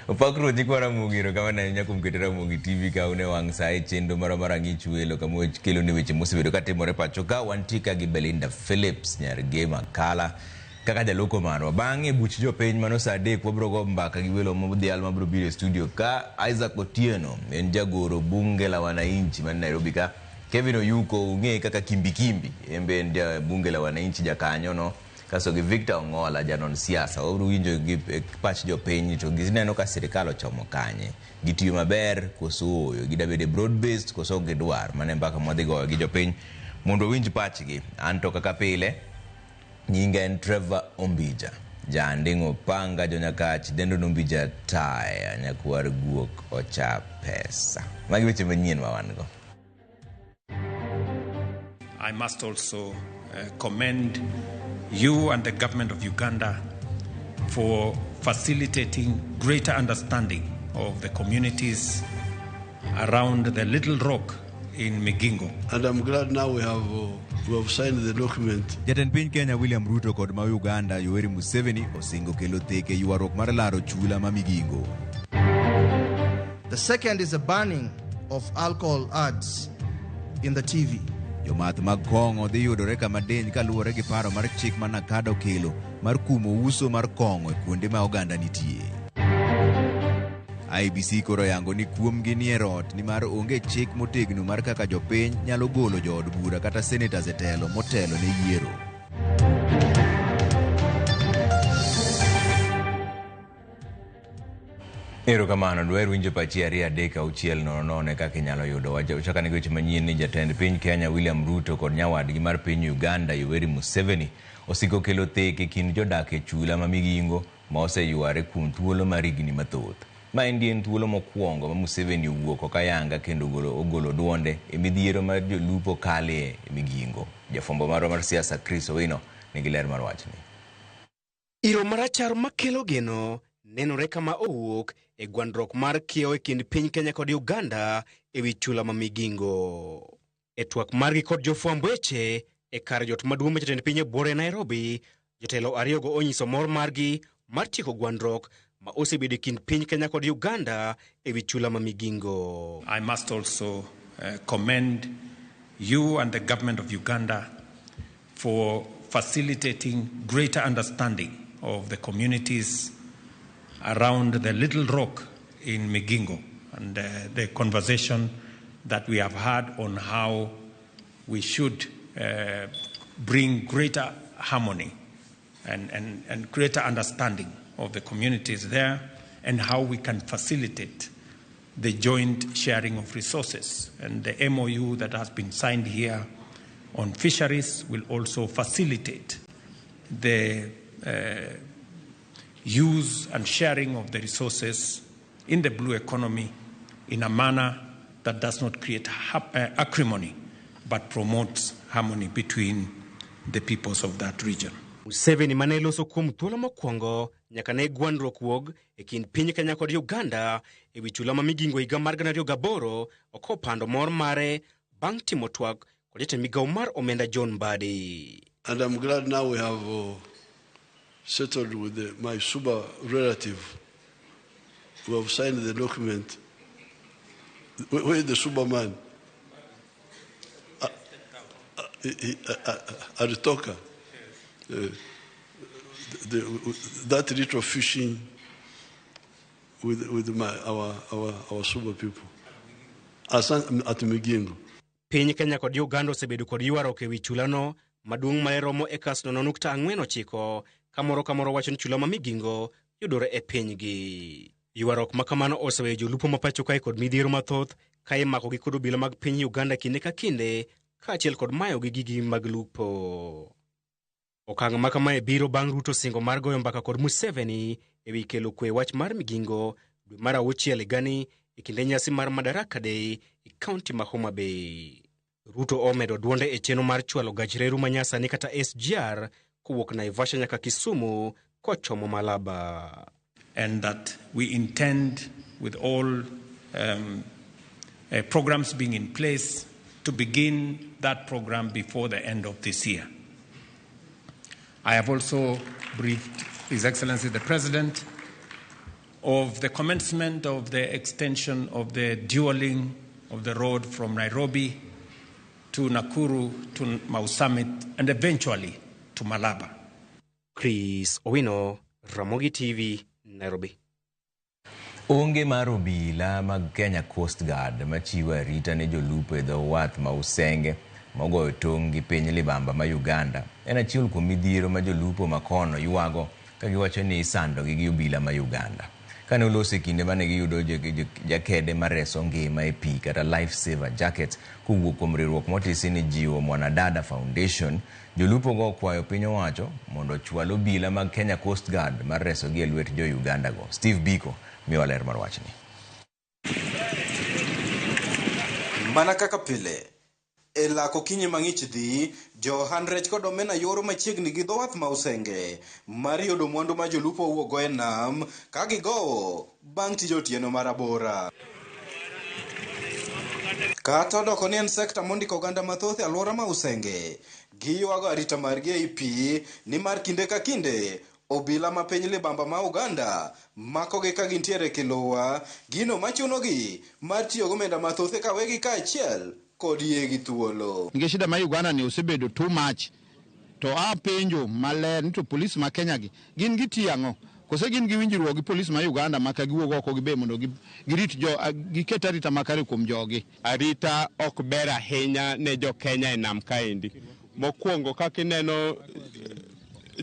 Opak Ruoth nyikwa Ramogi erokamano ahinya kuom keto Ramogi TV ka une wang' sa e chenro marwa mar Ang'ich Welo kama wakelo ni weche mosebedo katimore pacho ka. Wantie ka gi Belinda Phillips nyar Gema Kala kaka jaloko marwa. Bang'e buch jopiny mano sa 3 wabiro go mbaka gi welo modhial mabiro biro e studio ka. Isaac Otieno en jagoro bunge la wananchi man Nairobi ka. Kevin Oyuko ung'eye kaka Kimbi Kimbi en be en ja bunge la wananchi jakanyo no. Kasto gi Victor Ong'ola janon siasa wabiro winjo gi pach jopiny to gineno ka sirikal ochomo kanye. Gitiyo maber koso ooyo, gidabedo broad based koso ok gidwar. Mano e mbaka mwadhi goyo gi jopiny mondo wawinj pachgi. An to kaka pile nyinga en Trevor Ombija. Janding'o panga jonyakach dendo nombija taya nyakwar guok ocha pesa. Magi weche manyien ma wan go. I must also commend you and the government of Uganda for facilitating greater understanding of the communities around the Little Rock in Migingo. And I'm glad now we have signed the document. Jatend piny Kenya William Ruto kod ma Uganda Yoweri Museveni osingo kelo theke e ywaruok mar laro chula ma Migingo. The second is a banning of alcohol ads in the TV. Jomath mag kong'o dhi yudore kama diny kaluwore gi paro mar chik ma NACADA okelo mar kumo uso mar kong'o e kuonde ma oganda nitie. IEBC koro yango ni kuomgi nie rot nimar onge chik motegno mar kaka jopiny nyalo golo jood bura kata senators e telo motelo ne yiero. Erokamano, dwaher winjo pachi 2 3 6 0 0 kaka inyalo yudo. Wachako ane gi weche manyien ni jatend piny Kenya William Ruto kod nyawadgi mar piny Uganda Yoweri Museveni osiko kelo thek e kind jodak e chula ma Migingo ma oseyware kuom thuolo mar higni mathoth. Ma endi en thuolo mokwongo ma Museveni owuok ok ayanga kendo ogolo duonde e midhiero ma jolupo kalie e Migingo. Jafwambo marwa mar siasa Chris Owino nigi ler mar wachni. Iro marachar makelo geno nenore kama owuok e gwandruok mar kiewo e kind piny Kenya kod Uganda e wi chula ma Migingo. E twak margi kod jofwamb weche e kar jot maduong' ma jatend piny e buore Nairobi, jotelo ariyogo onyiso mor margi mar tieko gwandruok ma osebedo e kind piny Kenya kod Uganda e wi chula ma Migingo. I must also commend you and the government of Uganda for facilitating greater understanding of the communities around the Little Rock in Migingo and the conversation that we have had on how we should bring greater harmony and greater understanding of the communities there and how we can facilitate the joint sharing of resources. And the MOU that has been signed here on fisheries will also facilitate the use and sharing of the resources in the blue economy in a manner that does not create acrimony but promotes harmony between the peoples of that region. Museveni mane loso kuom thuolo mokwongo nyaka ne gwandruok wuog e kind piny Kenya kod Uganda e wi chula ma Migingo higa mar 2008 ok opando mor mare bang' timo twak kod jatend migawo mar omenda John Mbadi. And I'm glad now we have settled with my Suba relative. We have signed the document. Where is the Suba man? Aritoka. That little fishing with our Suba people. Asan, at Migingo. Piny Kenya kod Uganda osebedo kod ywaruok e wi chulano maduong' mane romo ekas 0.49 ka moro ka moro wacho ni chula ma Migingo yudore e pinygi. Ywaruok ma kamano oseweyo jolupo ma pacho kae kod midhiero mathoth ka imakogi kod obila mag piny Uganda kinde ka kinde kaachiel kod mayogi gigi mag lupo. Okang' ma kamae biro bang' Ruto singo mar goyo mbaka kod Museveni e wi kelo kwe wach mar Migingo dwe mar auchiel higani e kinde nyasi mar Madaraka Day e kaunti ma Homa Bay. Ruto omedo duonde e chenro mar chwalo gach reru manyasani kata SGR kowuok Naivasha nyaka Kisumu kochomo Malaba. And that we intend, with all programs being in place, to begin that program before the end of this year. I have also briefed His Excellency the President of the commencement of the extension of the dualling of the road from Nairobi to Nakuru to Mau Summit and eventually to Malaba. Chris Owino, Ramogi TV, Nairobi. Onge mar obila mag Kenya Coast Guard machiwo arita ne jolupo e dho wath ma Usenge mogoyo tong' gi piny libamba ma Uganda en achiel kuom midhiero ma jolupo makono ywago ka giwacho ni isandogi gi obila ma Uganda. Kane oloso e kinde mane giyudo jakede mareso ngima e pi kata life saver jackets kowuok kuom riwruok motisi ni Jiwo Mwanadada Foundation, jolupo go okwayo piny owacho mondo ochwal obila mag Kenya Coast Guard mar resogi e lwet jo Uganda go. Steve Biko miwa ler mar wachni. Mana kaka pile, e lak okinyi mang'ich dhi, jo ohand rech kod omena yoro machiegni gi dho wath ma Usenge mar yudo mwandu ma jolupo wuokgo e nam ka gigowo bang' tij otieno mar abora. Kata odoko ni en sekta mondiko oganda mathoth e alwora ma Usenge, giywago arita margi ei pi nimar kinde ka kinde obila ma piny libamba ma Uganda makogi ka gintiere kiluwa, gino machunogi mar tiyo gomenda mathoth e kawegi kaachiel kod yiegi thuolo. Nikech shida ma Uganda ni osebedo too much, to apenjo maler ni to polis ma Kenya gi gin gitiyo ang'o? Kose gin gi winjruok gi polis ma Uganda ma ka giwuok oko gibe mondo girit jo giket arita makare kuom jogi. Arita ok ber ahinya ne jo Kenya e nam kaendi. Mokwongo kaka ineno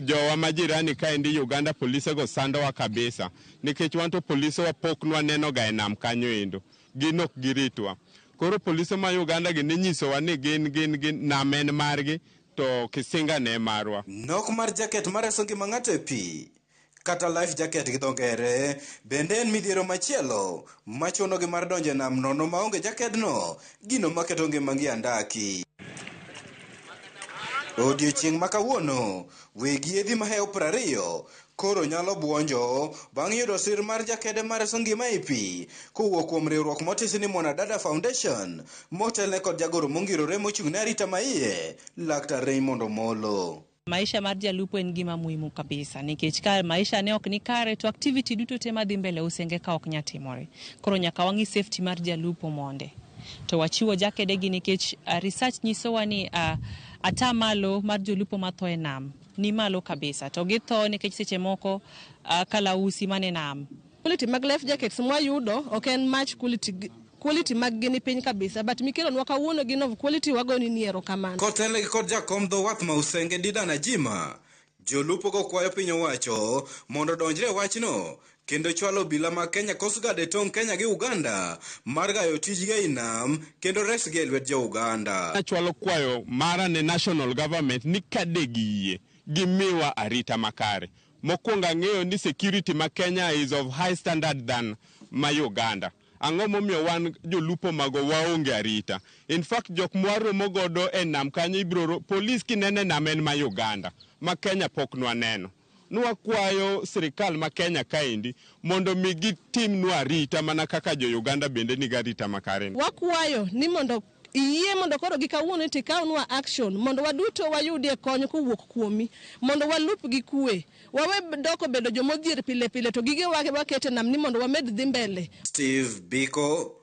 jowa ma jirani kaendi Uganda polisego sandowa kabisa nikech wan to polisewa pok nwaneno ga e nam kanyo endo, gin ok giritwa. Koro polise ma Uganda gi ninyisowa ni gin nam en margi to Kisinga ne marwa. Nok mar jaket mareso ngima ng'ato e pi kata life jacket gi dho ngere bende en midhiero machielo machunogi mar donjo e nam nono maonge jakedno, gino maketo ngimagi andaki. Odiochieng' ma kawuono, weg yiedhi mahewo 20 koro nyalo buonjo bang' yudo sir mar jakede mareso ngima e pi kowuok kuom riwruok motisi ni Mwanadada Foundation motelne kod jagoro mongirore mochung' ne arita maiye, Laktar Raymond Omolo. Maisha mar jalupo en gima muhimu kabisa nikech ka maisha ne ok ni kare to activity duto te madhi mbele Usenge ka ok nyal timore. Koro nyaka wang'i safety mar jalupo monde. To wachiwo jakede gi nikech research nyisowa ni ata malo mar jolupo matho e nam ni malo kabisa. To githo nikech seche moko kalausi mane nam. Quality mag life jackets mwayudo ok en match quality. Quality mag gi ni piny kabisa, but mikelonwa kawuono gin of quality wagoni ni erokamano. Kotelnegi kod jakom dho wath ma Usenge Didan Ajima, jolupo go kwayo piny owacho mondo odonjre e wachno kendo chwalo obila mag Kenya Coast Guard e tong' Kenya gi Uganda mar gayo tijgi ei nam kendo resgi e lwet jo Uganda. Achwalo kwayo mara ne national government ni kade giyie gimiwa arita makare. Mokwongo ang'eyo ni security ma Kenya is of high standard than ma Uganda. Ang'o momiyo wan jolupo mago waonge arita? In fact, jok mwaromo godo e nam kanyo ibiro polis kinene nam en ma Uganda, ma Kenya pok nwaneno. Nwakwayo sirikal ma Kenya kaendi mondo mi gitimnwa arita mana kaka jo Uganda bende nigi arita makare. Wakwayo ni mondo iyie mondo koro gi kawuono tikawnwa action mondo waduto wayudie kony kowuok kuomi mondo walup gi kwe, wawe doko bedo jomodhier pile pile to gige wakete nam ni mondo wamed dhi mbele. Steve Biko,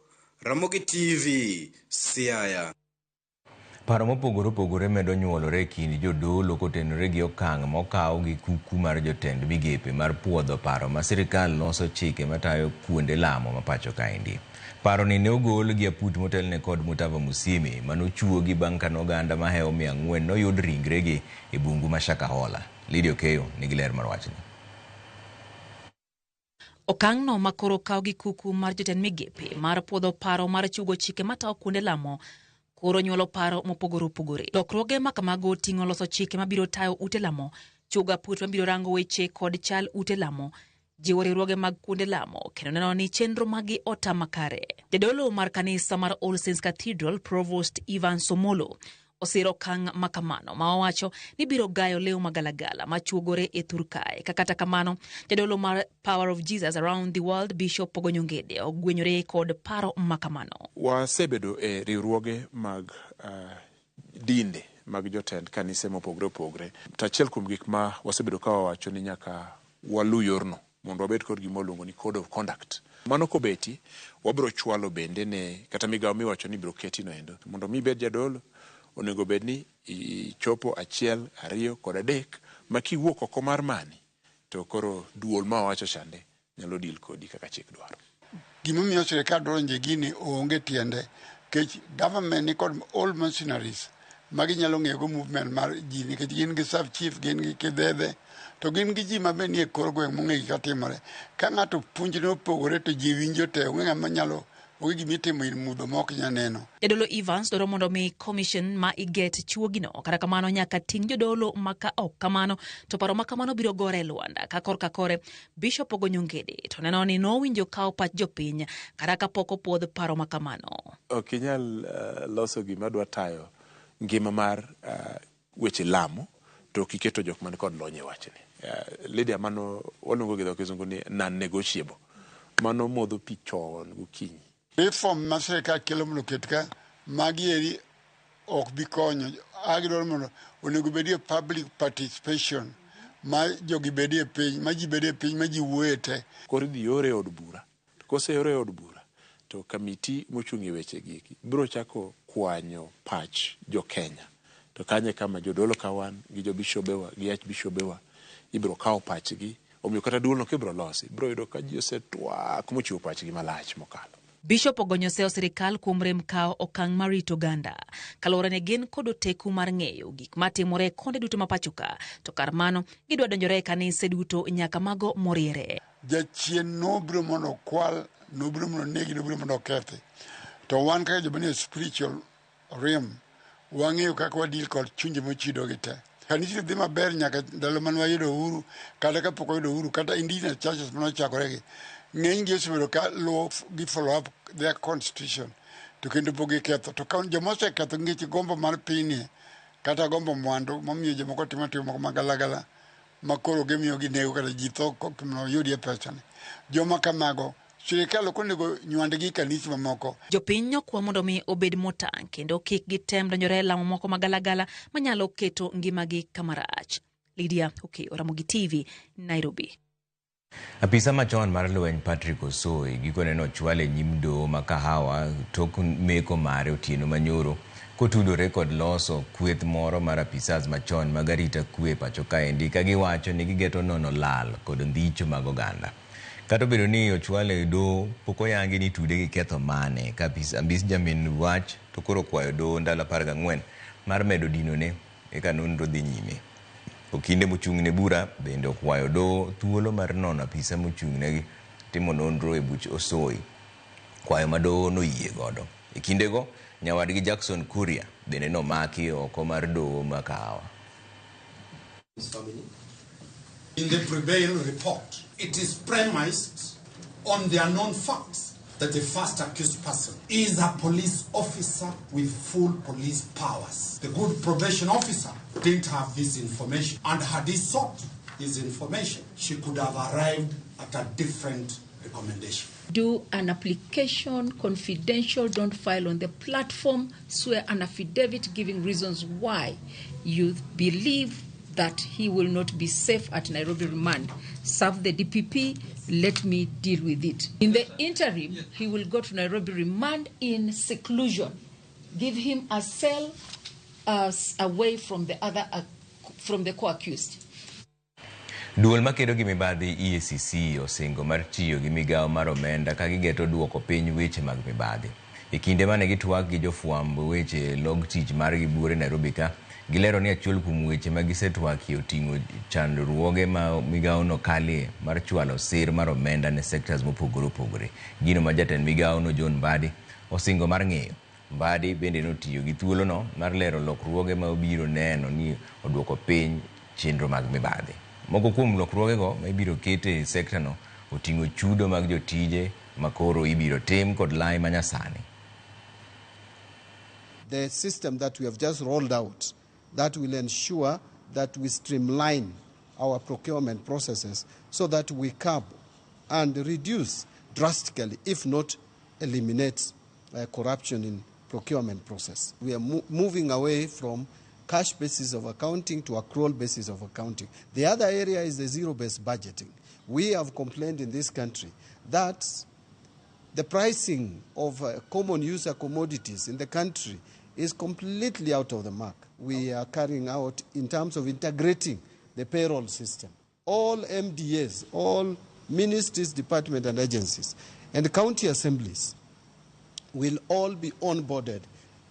Ramogi TV, Siaya. Paro mopogore opogore medo nyuolore e kind jodolo kotenore gi okang' mokaw gi kuku mar jotend migepe mar puodho paro ma sirikal loso chike matayo kuonde lamo ma pacho kaendi. Paro ni ne ogol gi aput motelne kod Mutava Musyimi manochuogi bang' kane oganda mahewo 400 noyud ringregi e bungu ma Shakahola. Lydia Okeyo nigi ler mar wachni. Okang'no makoro okaw gi kuku mar jotend migepe mar puodho paro mar chugo chike matayo kuonde lamo koro nyuolo paro mopogore opogore. Lokruoge ma kamago oting'o loso chike mabiro tayo ute lamo, chugo aput mabiro rango weche kod chal ute lamo, jiwo riwruoge mag kuonde lamo kendo neno ni chenro magi ota makare. Jadolo mar kanisa mar All Saints Cathedral, Provost Ivan Somolo, osiro okang' makamano ma owacho ni biro gayo lew magalagala machuogore e thur kae. Kata kamano, jadolo mar Power of Jesus Around the World, Bishop Pogonyo Ngede, ogwenyore kod paro makamano. Wasebedo e riwruoge mag dinde mag jotend kanise mopogore opogore. To achiel kuom gik ma wasebedo ka wawacho ni nyaka walu yorno. Mondo wabed kod gima waluongo ni code of conduct. Mano kobeti, wabiro chwalo bende ne kata migawo miwacho ni ibiro keti no endo. Mondo mi ibed jadolo, onego bed ni ichopo achiel, ariyo kod adek ma kiwuok oko mar mani to koro duol ma wawacho chande nyalo deal kodi kaka chik dwaro. Gimomiyo sirikal donjo e gini onge tiende nikech government ni kod all mercenaries ma ginyalo ng'eyo go movement mar ji nikech gin gi sub chief gin gi kidhedhe to gin gi ji mabe nie kor gweng' mong'e gik matimore. Ka ng'ato puonjne opogore to ji winjo te onge ng'ama nyalo onge gimitimo ir mudho ma ok nyal neno. Jadolo Evans dwaro mondo mi commission ma iget chiwogino kata kamano nyaka ting' jodolo ma ka ok kamano to paro ma kamano biro gore e lwanda. Ka korka kore Bishop Ogonyo Ngede to neno ni nowinjo kawo pach jopiny kata kapok opuodh paro ma kamano. Ok inyal loso gima dwa tayo ngima mar weche lamo to ok iketo jok man kod lony e wachni. Lydia, mano waluongo gi dho kizungu ni non-negotiable. Mano modho pi chon gokinyi. Reform ma sirikal kelo mondo oket ka magi eri ok bi konyo. A gidwaro mondo onego bedie public participation ma jogi bedie piny, ma ji bedie piny, ma ji wuoye te. Koro idhi ore e od bura. To koseore e od bura to kamiti mochung' e weche gi eki biro chako kwanyo pach jo Kenya. To kanyo e kama jodolo ka wan gi jobishobewa gi archbishobewa ibiro kawo pachgi. Omiyo kata duolno kibiro losi, ibiro yudo ka ji osetwak mochiwo pachgi malach mokalo. Bishop Ogonyo seyo sirikal kuom rem kawo okang' mar rito oganda. Kaluwore ni gin kod oteku mar ng'eyo gik matimore e konde duto ma pacho ka, to kar mano gidwa donjore e kanise duto nyaka mago moriere. Jachien nobiro mondo okwal, nobiro mondo onegi, nobiro mondo okethi. To wan kaka joma nie spiritual realm, wang'eyo kaka wadeal kod chunje mochido gi te. Kanisa dhi maber nyaka ndalo mane wayudo uhuru, kata kapok wayudo uhuru, kata indigenous churches mane ochakore gi. Ng'eny gi osebedo ka luwo gi follow up their constitution to kendo pok giketho. To ka joma oseketho nikech gombo mar pinyni kata gombo mwandu momiyo jomoko timo tim moko magalagala ma koro gimiyo ginego kata ji tho mondo oyudie pesani. Joma kamago sirikal ok onego nywandgi e kanisni mamoko. Jopiny nokwa mondo mi obed motang' kendo kik gitem donjore e lamo moko magalagala manyalo keto ngimagi kama rach. Lydia Okeyo, Ramogi TV, Nairobi. Apisa machon mar lweny Patrick Osoi gikone nochwal e nyim doho ma Kahawa tok meko mare otieno manyoro kotudore kod loso kweth moro mar apisas machon mag arita kwe pacho kaendi ka giwacho ni gigeto nono lal kod ndhicho mag oganda. Kata obedo ni ochwale e doho, pok oyangi ni itude gi ketho mane ka ambis jamin wach to koro okwayo doho ndalo 14 mar medo dinone eka nonro dhi nyime. Okinde mochung' ne bura bende okwayo doho thuolo mar nono apisa mochung'negi timo nonro e buch Osoi, kwayo ma doho noyie godo. E kindego, nyawadgi Jackson Kuria bende nomaki oko mar doho ma Kahawa. In the pre-bail report, it is premised on the unknown facts that the first accused person is a police officer with full police powers. The good probation officer didn't have this information, and had he sought this information, she could have arrived at a different recommendation. Do an application, confidential, don't file on the platform, swear an affidavit giving reasons why you believe that he will not be safe at Nairobi remand. Serve the DPP, let me deal with it. In the interim, he will go to Nairobi remand in seclusion. Give him a cell away from the other, from the co-accused. Duol makedo gi mibadhi EACC osingo mar tiyo gi migawo mar omenda ka gigeto duoko piny weche mag mibadhi. E kinde mane gitwak gi jofwamb weche log tich margi buore Nairobi ka, gilero ni achiel kuom weche ma gisetwakie oting'o chandruoge ma migawono kalie mar chwalo sir mar omenda ne sectors mopogore opogore. Gino ma jatend migawono John Mbadi osingo mar ng'iyo. Mbadi bende notiyo gi thuolono mar lero lokruoge ma obiro neno ni oduoko piny chenro mag mibadhi. Moko kuom lokruogego ma ibiro ket e sektano oting'o chudo mag jotije ma koro ibiro tim kod lai manyasani. The system that we have just rolled out that will ensure that we streamline our procurement processes so that we curb and reduce drastically, if not eliminate, corruption in procurement process. We are moving away from cash basis of accounting to accrual basis of accounting. The other area is the zero-based budgeting. We have complained in this country that the pricing of common user commodities in the country is completely out of the mark. We are carrying out in terms of integrating the payroll system. All MDAs, all ministries, departments and agencies, and county assemblies will all be onboarded,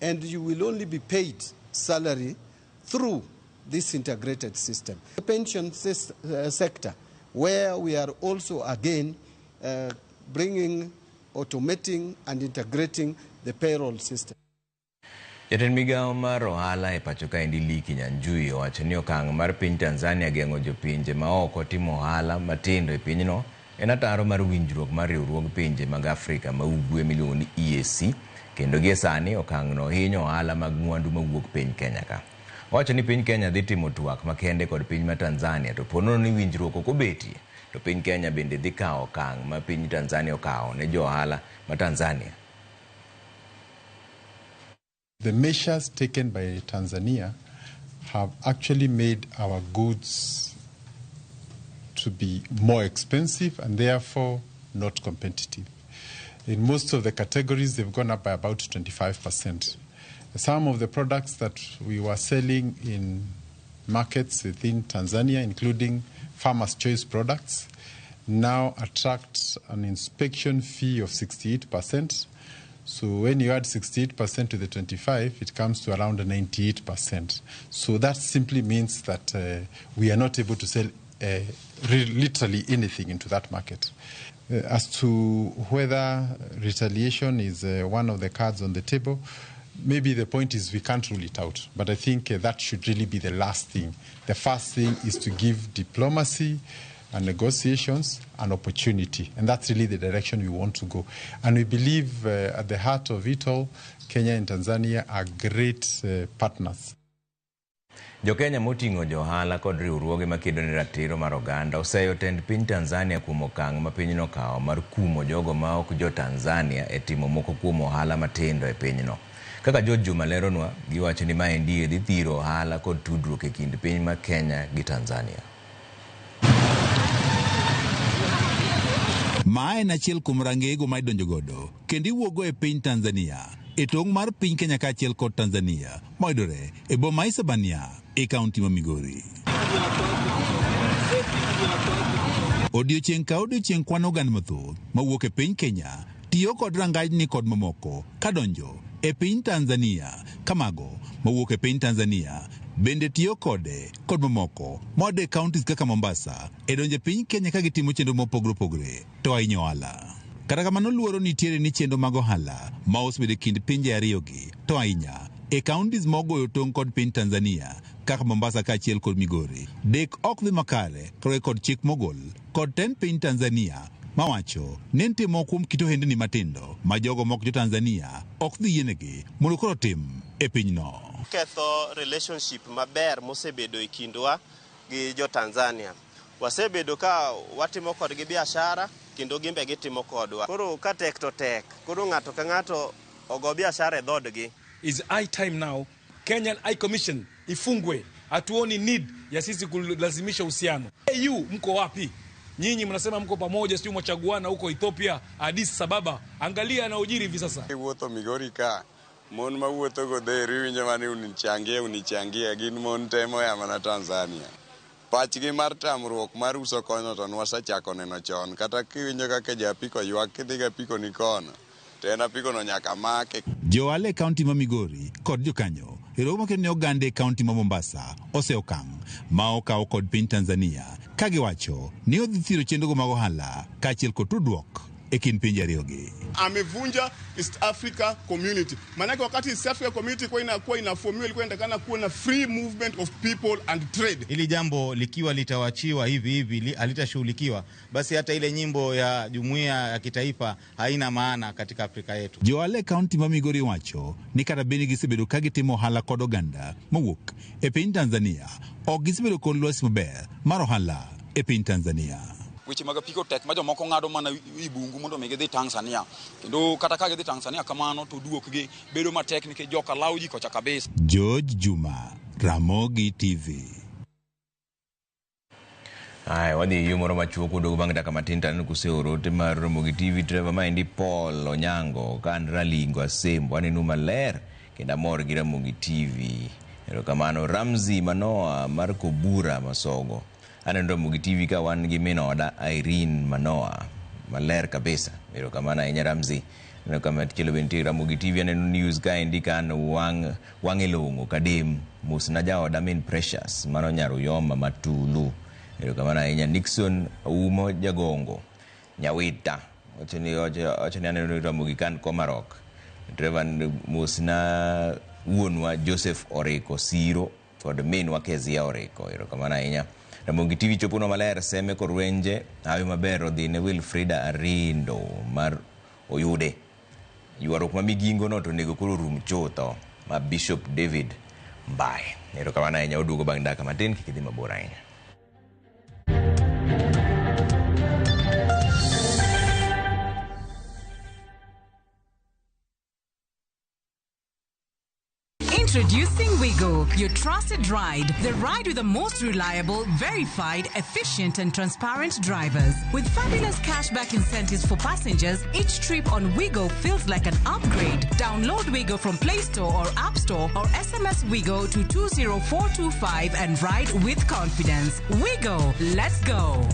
and you will only be paid salary through this integrated system. The pension sector, where we are also again bringing, automating and integrating the payroll system. Jatend migawo mar ohala e pacho kaendi Lee Kinyanjui owacho ni okang' mar piny Tanzania geng'o jopinje maoko timo ohala matindo e pinyno en ataro mar winjruok mar riwruog pinje mag Afrika ma ugwe miluongo ni EAC, kendo gie sani okang'no hinyo ohala mag mwandu mawuok piny Kenya ka. Owacho ni piny Kenya dhi timo twak makende kod piny ma Tanzania, to po nono ni winjruok ok obetie, to piny Kenya bende dhi kawo okang' ma piny Tanzania okawo ne jo ohala ma Tanzania. The measures taken by Tanzania have actually made our goods to be more expensive and therefore not competitive. In most of the categories, they've gone up by about 25%. Some of the products that we were selling in markets within Tanzania, including Farmers' Choice products, now attract an inspection fee of 68%. So when you add 68% to the 25, it comes to around 98%. So that simply means that we are not able to sell literally anything into that market. As to whether retaliation is one of the cards on the table, maybe the point is we can't rule it out. But I think that should really be the last thing. The first thing is to give diplomacy and negotiations an opportunity. And that's really the direction we want to go. And we believe at the heart of it all, Kenya and Tanzania are great partners. Jo Kenya moting'o johala kod riwruoge makedo ne ratiro mar oganda oseyo tend piny Tanzania kuom okang' ma pinyno okawo mar kumo jogo ma ok jo Tanzania e timo moko kuom ohala matindo e pinyno. Kaka George Juma leronwa, giwacho ni maendi dhi thiro ohala kod tudruok e kind piny ma Kenya gi Tanzania. Ma en achiel kuom rangeyego ma idonjo godo kendo iwuogo e piny Tanzania e tong' mar piny Kenya kaachiel kod Tanzania mayudore e boma Isebania e kaunti ma Migori. Odiochieng' ka odiochieng' kwan oganda mathoth mawuok e piny Kenya tiyo kod rangajni kod mamoko kadonjo e piny Tanzania kamago mawuok e piny Tanzania bende tiyo kode kod mamoko moa e counties kaka Mombasa e donjo e piny Kenya ka gitimo chenro mopogore opogore to ahinya ohala. Kata kamano luoro nitiere ni chenro mag ohala ma osebedo e kind pinje ariyogi to ahinya e counties mogoyo tong' kod piny Tanzania kaka Mombasa kaachiel kod Migori dek ok dhi makare kaluwore kod chik mogol kod tend piny Tanzania mawacho ni nitie moko kuom kit ohendni matindo ma jogo mok jo Tanzania ok dhi yienegi mondo koro otim e pinyno. Ketho relationship maber mosebedo e kindwa gi jo Tanzania. Wasebedo ka watimo kodgi biashara kendo gimbe gitimo kodwa. Koro ka tek to tek. Koro ng'ato ka ng'ato ogo biashara e dhoodgi. Is high time now Kenyan High Commission ifungwe. Hatuoni need ya sisi kulazimisha uhusiano. AU mko wapi? Nyinyi mnasema mko pamoja, sijui mwachaguana huko Ethiopia, Addis Ababa. Angalia yanayojiri hivi sasa. Iwuotho Migori ka, mon mawuotho go dheru iwinjo mana ni unichangie unichangie, gin mon te moya mana Tanzania. Pachgi mar tamruok mar uso kono to nwasechako neno chon, kata kiwinjo kaka ja apiko ywak kidhi gi apiko ni kono, to en apiko no nyaka make. Jo ohala e kaunti ma Migori kod jokanyo e romo maketo ne oganda e kaunti ma Mombasa oseokang' ma okaw kod piny Tanzania ka giwacho ni odhi thiro chenrogo mag ohala kaachiel kod tudruok e kind pinje ariyogi. Amevunja East Africa Community. Maanake wakati East Africa Community kwa inakuwa inafomiwa ilikuwa inatakana kuwa na free movement of people and trade. Hili jambo likiwa litawachiwa hivi hivi halitashughulikiwa, basi hata ile nyimbo ya jumuiya ya kitaifa haina maana katika Afrika yetu. Jo ohala e kaunti ma Migori wacho ni kata bed ni gisebedo ka gitimo ohala kod oganda mowuok e piny Tanzania, ok gisebedo kod lwasi maber mar ohala e piny Tanzania. Weche mag apiko tek ma jomoko ng'ado mana i bungu mondo mi gidhi Tanzania. Kendo kata ka gidhi Tanzania kamano to duokgi bedo matek nikech joka lawo ji kocha kabisa. George Juma, Ramogi TV. Aya, wadhi e yo moro machuok waduogo bang' dakika matin to aneno kuseoro ote mar Ramogi TV. Trevor, maendi Paul Onyango ka an Ralingo Asembo, aneno maler kendo amor gi Ramogi TV. Erokamano. Ramsey Manoa mar Kobura Masogo, aneno Ramogi TV ka wan gi min oda Irene Manoa, maler kabisa. Erokamano ahinya Ramsey. Aneno ka machielo be nitie Ramogi TV, aneno news kaendi ka an wang' wang'e long'o kadem. Mosna jaoda min Precious, mano nyar Uyoma Matulu. Erokamano ahinya. Nixon Oumo Jagongo Nyawita wacho ni aneno Ramogi kan Komarok. Trevor, mosna wuonwa Joseph Oriko Siro kod minwa Kezia Oriko. Erokamano ahinya. Ramogi TV choponwa maler, Seme Korwenje, hawi maber odhi ne Wilfrida Arindo mar Oyude. Ywaruok ma Migingo no to onego koro rum chutho, ma Bishop David Mbae. Erokamano ahinya, oduogo bang' dakika matin, kik idhi mabor ahinya. Introducing Wigo, your trusted ride. The ride with the most reliable, verified, efficient, and transparent drivers. With fabulous cashback incentives for passengers, each trip on Wigo feels like an upgrade. Download Wigo from Play Store or App Store or SMS Wigo to 20425 and ride with confidence. Wigo, let's go.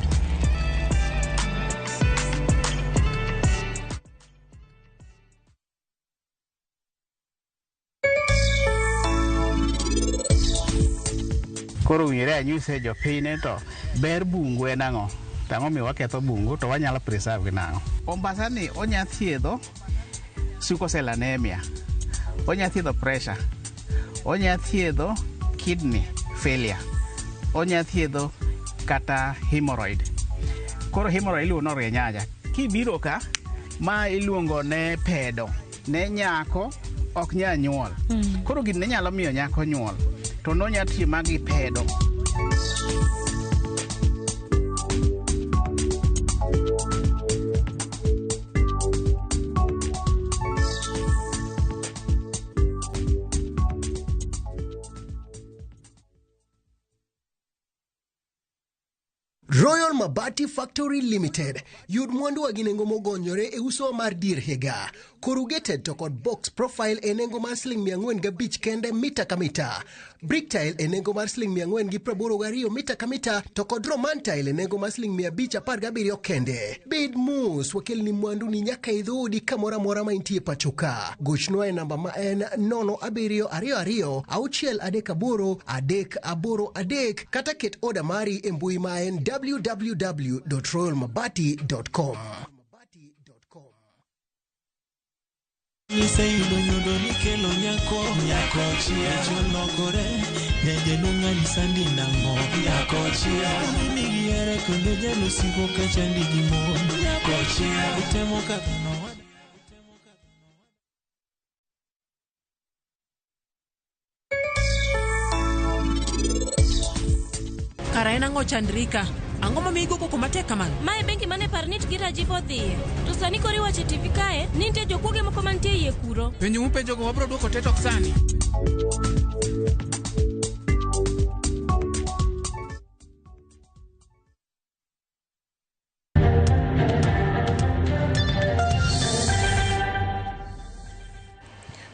Koro winjore anyise jopiny ni to ber bungu en ang'o? To ang'o miyo waketho bungu to wanyalo preserve gi nang'o? Ombasa ni onya thiedho sickle cell anemia, onya thiedho pressure, onya thiedho kidney failure, onya thiedho kata hemorrhoid. Koro hemorrhoid iluongo ni orienyaja. Kibiro ka, ma iluongo ne pedo, ne nyako ok nyal nyuol. Koro gini ne nyalo miyo nyako nyuol, to nonya tiyo ma gi pedo. Royal Mabati Factory Limited yud mwanduwa gi nengo mogonyore e uso mar dier higa. Corrugated to kod box profile e nengo mar siling 405 kende mita ka mita. Brick tile e nengo mar siling 482 mita ka mita to kod Roman tile e nengo mar siling 517 kende. Bed mos, wakelni mwandu ni nyaka e dhoodi kamoro amora ma intie pacho ka. Gochnwa e namba ma en 0722 638 383 kata ket oda mari e mbui ma en www.royalmabati.com. Iseyudo nyodo nikelo nyako, nyako chia cholokore, nyajaduong' anyisa ni nang'o, nyako chia nigi here kendo jalosiko kachandi gi mon, nyako chia itemo kaka nowa. Kara en ang'o Chandrika? Ang'o momiyo igo koko matek kamano? Mae bengi mane Parnit gi Rajiv odhiye. To sani koro iwacho e TV kae ni nitie jokuoge moko mantie iye kuro. Penjo mupenjogo wabiro duoko te tok sani.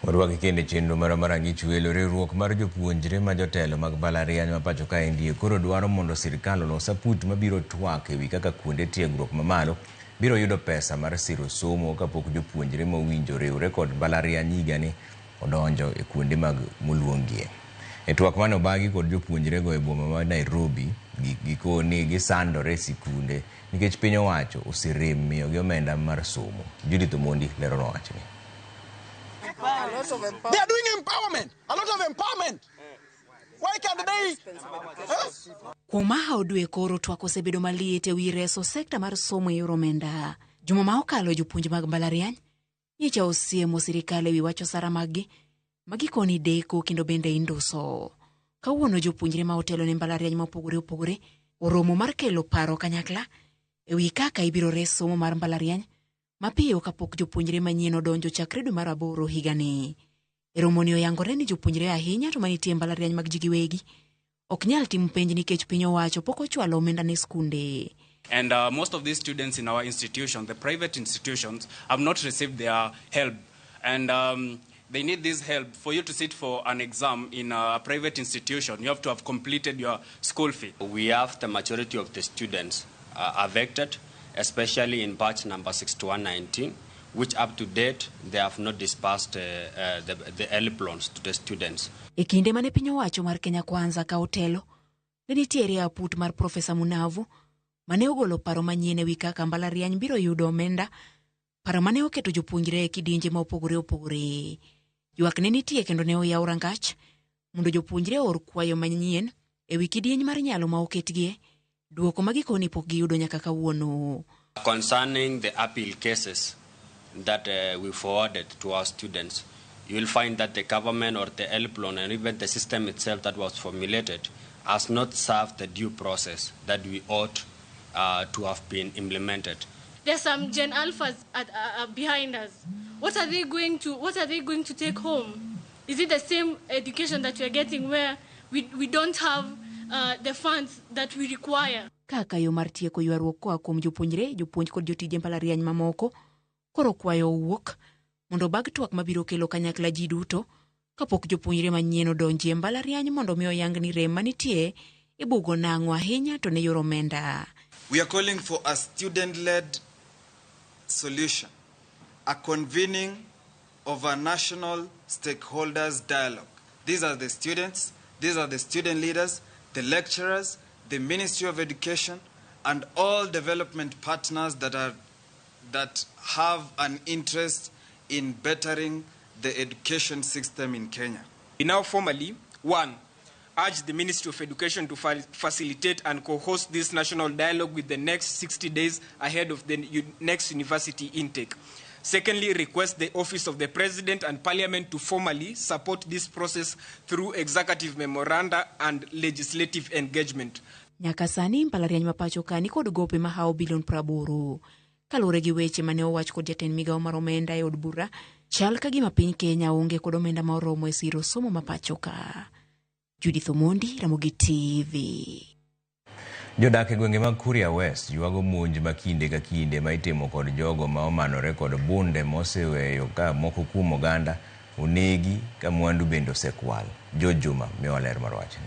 Warwaki kendo e chenro marwa mar Ang'ich Welo. Riwruok mar jopuonjre ma jotelo mag mbalariany ma pacho kaendi koro dwaro mondo sirkal olos aput mabiro twak ewi kaka kuonde tiegruok mamalo biro yudo pesa mar siro somo kapok jopuonjre mowinjo riwre kod mbalariany higani odonjo e kuonde mag moluongie. E twak mane obagi kod jopuonjrego e boma ma Nairobi, gikoni gisandore e sikunde nikech piny owacho oserem miyogi omenda mar somo. Judith Omondi leronwa wachni. They are doing empowerment, a lot of empowerment. Why can't they? Huh? Kuom mahawo dwe koro twak osebedo maliet ewi reso sekta mar somo e yor omenda. Juma ma okalo jopuonj mag mbalariany nyicha osiemo sirikal ewi wach osara maggi ma gikoni deko kendo bende induso. Kawuono jopuonjre ma otelo ne mbalariany mopogore opogore oromo mar kelo paro kanyakla ewi kaka ibiro res somo mar mbalariany mapiyo kapok jopuonjre manyien odonjo chakre dwe mar aboro higani. E romoni oyangore ni jopuonjre ahinya to manitie e mbalariany mag ji giwegi ok nyal timo penj nikech piny owacho pok ochwalo omenda ne skunde. And most of these students in our institution, the private institutions, have not received their help. And they need this help. For you to sit for an exam in a private institution, you have to have completed your school fee. We have the majority of the students affected, especially in batch number 6119, which up to date they have not disbursed the help loans to the students. E kinde mane piny owacho mar Kenya Kwanza kawo telo, ne nitiere aput mar Profesa Munavu mane ogolo paro manyien ewi kaka mbalariany biro yudo omenda, paro mane oketo jopuonjre e kidienje ma opogore opogore. Ywak ne nitie kendo ne oyaw rangach mondo jopuonjre oor kwayo manyien ewi kidieny mar nyalo ma oketgie, duoko ma gikoni pok giyudo nyaka kawuono. Concerning the appeal cases that we forwarded to our students, you will find that the government or the help loan and even the system itself that was formulated has not served the due process that we ought to have been implemented. There's some Gen Alphas behind us. What are they going to? What are they going to take home? Is it the same education that we are getting where we don't have the funds that we require? Kaka yo mar tieko ywaruok koa kuom jopuonjre, jopuonj kod jotije mbalariany mamoko, koro kwayo owuok mondo bag twak mabiro kelo kanyakla ji duto kapok jopuonjre manyien odonji e mbalariany mondo mi oyang ni rem manitie ibugo nang'o ahinya to ne yor omenda. We are calling for a student-led solution, a convening of a national stakeholders dialogue. These are the students, these are the student leaders, the lecturers, the Ministry of Education, and all development partners that have an interest in bettering the education system in Kenya. We now formally, 1, urge the Ministry of Education to facilitate and co-host this national dialogue with the next 60 days ahead of the next university intake. Secondly, request the Office of the President and Parliament to formally support this process through executive memoranda and legislative engagement. Nyaka sani mbalariany ma pacho ka nikod gope mahawo bilion 80. Kaluwore gi weche mane owach kod jatend migawo mar omenda e od bura, chal ka gima piny Kenya onge kod omenda ma oromo e siro somo ma pacho ka. Judith Omondi, Ramogi TV. Jodak e gwenge mag Kuria West ywago monj ma kinde ka kinde ma itimo kod jogo ma omanore kod bunde moseweyo ka moko kuom oganda onegi ka mwandu bende osekwal. George Juma miwa ler mar wachni.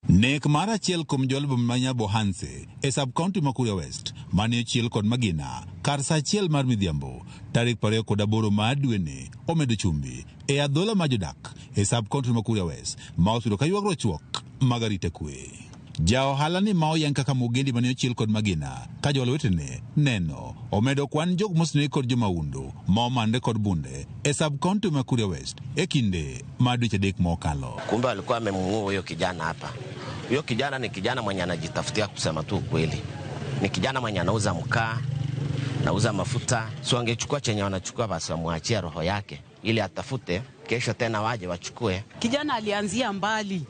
Nek mar achiel kuom jolbo ma Nyabohanse e sub-county ma Kuria West mane ochiel kod magina kar saa 1 mar midhiambo tarik 28 mar dweni omedo chumbi e adhola ma jodak e sub-county ma Kuria West ma oseyudo ka ywagruok chuok mag arita kwe. Ja ohala ni ma oyang kaka Mugendi mane ochiel kod magina ka jowalo wetene neno omedo kwan jok moseneg kod jomahundu ma omanre kod bunde e sub-county ma Kuria West e kinde ma dweche 3 mokalo. Kumbe alikuwa amemuua huyo kijana hapa. Huyo kijana ni kijana mwenye anajitafutia, kusema tu ukweli. Ni kijana mwenye anauza mkaa, anauza mafuta. So angechukua chenye wanachukua basi wamwachie roho yake ili atafute kesho tena waje wachukue. Kijana alianzia mbali.